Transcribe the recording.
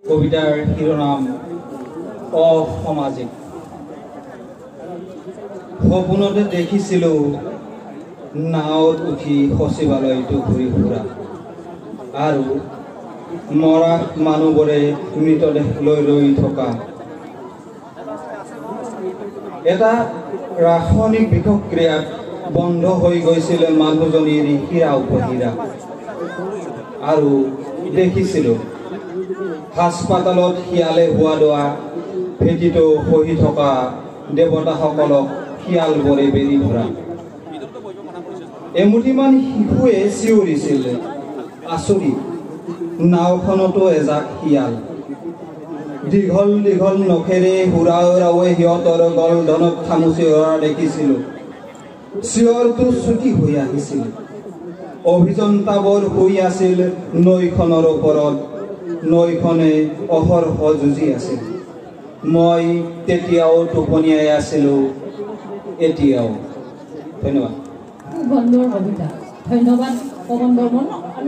কবিতাৰ শিৰোনাম অসামাজিক। সপোনতে দেখিছিলোঁ নাৱত উঠি সচিবালয়টো ঘূৰি ফুৰা আৰু মৰা মানুহবোৰে মৃতদেহ লৈ ৰৈ থকা। এটা ৰাসায়নিক বিষক্ৰিয়াত বন্ধ হৈ গৈছিল মানুহজনীৰ হীৰা উপহীৰা। আৰু দেখিছিলোঁ হাস্পাতালত শিয়ালে হোৱা দোৱা ভেটিটো খহি থকা দেৱতাসকলক শিয়ালবোৰে বেৰি ধৰা। এমুঠিমান শিশুৱে চিঞৰিছিল, আচৰিত, নাওখনতো এজাক শিয়াল। দীঘল দীঘল নখেৰে হুৰাওৰাৱে সিহঁতৰ গলধনত খামুচি ধৰা দেখিছিলোঁ। চিঞৰটো চুটি হৈ আহিছিল। অভিযন্তাবোৰ শুই আছিল নৈখনৰ ওপৰত। নৈখনে অহৰহ যুঁজি আছিল। মই তেতিয়াও টোপনিয়াই আছিলোঁ, এতিয়াও। ধন্যবাদ। খুব সুন্দৰ কবিতা, ধন্যবাদ পৱন বৰ্মন।